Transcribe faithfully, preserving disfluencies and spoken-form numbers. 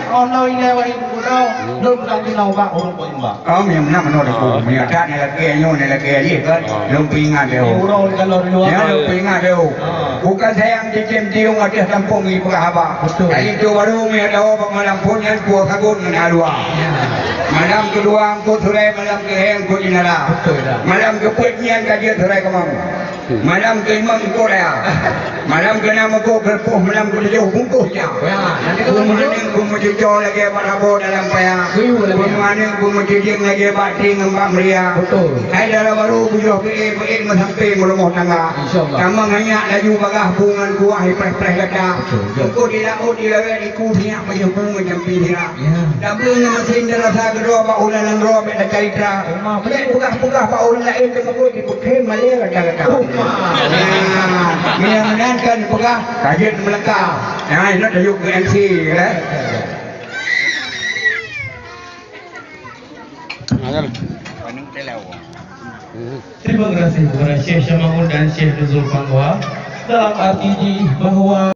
Oh, no, ini awak ibu kau. Belum tak kenal bak urut kau imbang. Oh, memang nak menolak aku. Meunyo that nyan lagèe nyoe, nyan lagèe jih kan. Lôn peuingat lé. Urang kalau di luar. Ya, lôn peuingat lé. Bukan sayang cicém tiong ateueh tampông ipeugah haba. Betul. Kain tu baru meunyo tawoe bak malam phon nyan kuah sagon ngon halua. Ya. Malam keudua Teungku Surée, malam keu lhèe Teungku Jinara. Betul dah. Malam keupeuet nyan ka jeuet Surée Keumang. Malam keulima Teungku Raya. Malam keenam Teungku Keureupoh, malam keutujôh bungkôh jak. Ya, nanti kalau Peue meuaneuk beumeucuco lagèe bak rabo dalam paya. Betul, Peue meuaneuk beumeucuceng lagèe bak tri ngon bak meuria. Betul. Hai dara barô bujoh peuet-peuet meusampé meurumoh tangga. Insya Allah. Tamong hanyak laju bagaih bu ngon kuah ipreh-preh gata. Betul, betul. Teungku di laôt di lawét iku sinyak pajoh bu ngon campi sira. Ya. Tapi ngon meusén teurasa keudroe bak uneuen nanggroe bèk tacalitra. Bèk peugah-peugah bak ureueng laén teumeugut dipeukhém malèe gata-gata. Nah, meunyo meunan kan peugah ka jeuet meulangka. Nah, inong tayue keu M C, eh. Terima kasih kepada Syekh Syama'ul dan Syekh Nuzul Pangwa dalam arti jih bahwa